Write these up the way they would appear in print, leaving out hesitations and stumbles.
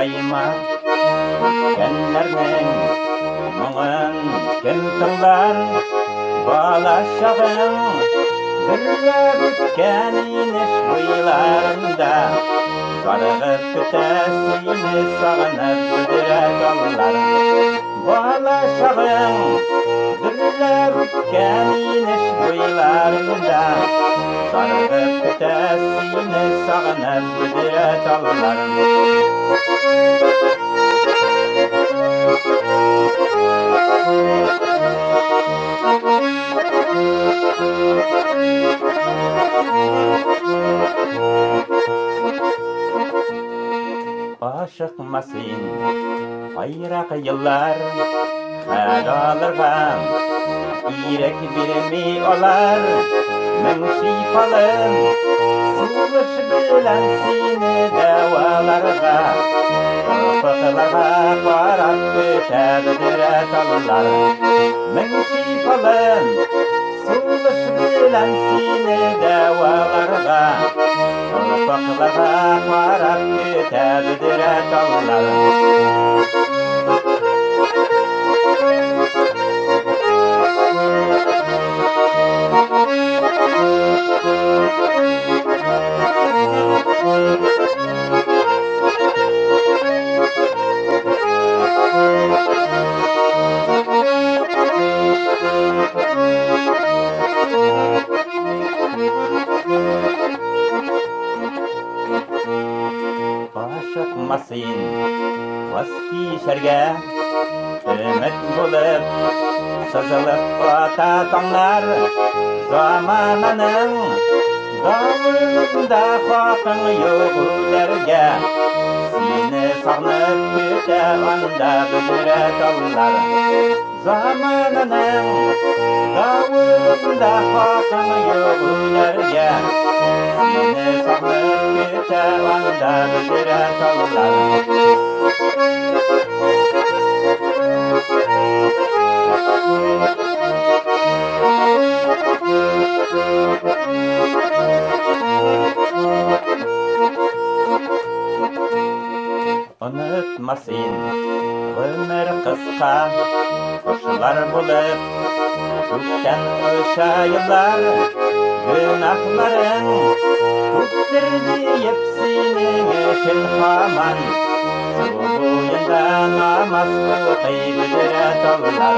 Картайма, үткәннәрнең моңын кем тыңлар? Бала чагың дөрләп үткән инеш буйларында Зарыгып көтә сине сагынып бөдрә таллар. Бала чагың дөрләп үткән инеш буйларында Зарыгып көтә сине сагынып бөдрә таллар. Ашыкма син, айрак еллар, хәл алырга ирек бирми алар. Мең шифалы сулыш белән сине дәваларга, офыкларга карап көтә бөдрә таллар. Мең шифалы сулыш белән сине дәваларга, офыкларга карап көтә бөдрә таллар. Ашыкма син, ваз кичәргә, өмет булып, сызылып ата таңнар. Замананың давылында хакың юк үләргә. Сине сагынып көтә анда бөдрә таллар. Замананың давылында хакың юк үләргә. Сине сагынып көтә анда бөдрә таллар. Онытма син, гомер кыска, кошлар булып, күктән оча еллар. Гөнаһларың күптер диеп синең өчен һаман су буенда намаз укый бөдрә таллар.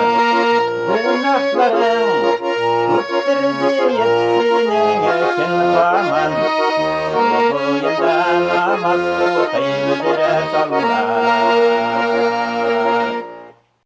Гөнаһларың күптер диеп синең өчен һаман су буенда намаз укый бөдрә таллар.